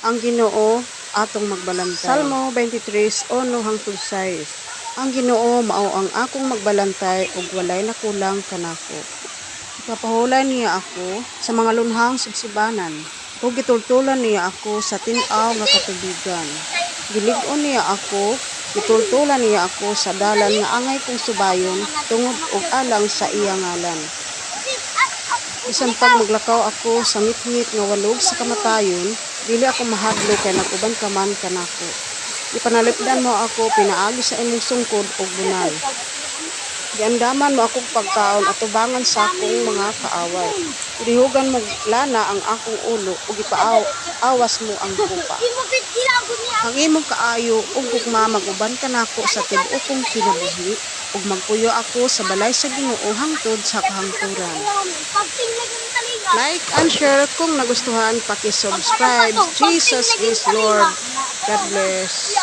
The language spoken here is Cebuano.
Ang Ginoo atong magbalantay. Salmo 23:1 hangtod 6. Ang Ginoo mao ang akong magbalantay ug walay nakulang kanako. Ipapahulay niya ako sa mga lunhang sibsibanan ug gitultulan niya ako sa tin-aw nga katubigan. Gilig-on niya ako, gitultulan niya ako sa dalan nga angay kong subayon tungod ug alang sa iya ngalan. Bisan pag maglakaw ako sa ngitngit nga walog sa kamatayon, dili ako mahadlok kay nag-uban ka man kanako. Gipanalipdan mo ako pinaagi sa imong sungkod ug bunal. Giandaman mo akong pagkaon atubangan sa akong mga kaaway. Gidihugan mo lana ang akong ulo ug gipaawas mo ang kupa. Ang imong kaayo ug gugma mag-uban kanako sa tibuok kong kinabuhi ug magpuyo ako sa balay sa Ginoo hangtod sa kahangturan. Like and share kung nagustuhan, paki-subscribe. Jesus is Lord. God bless.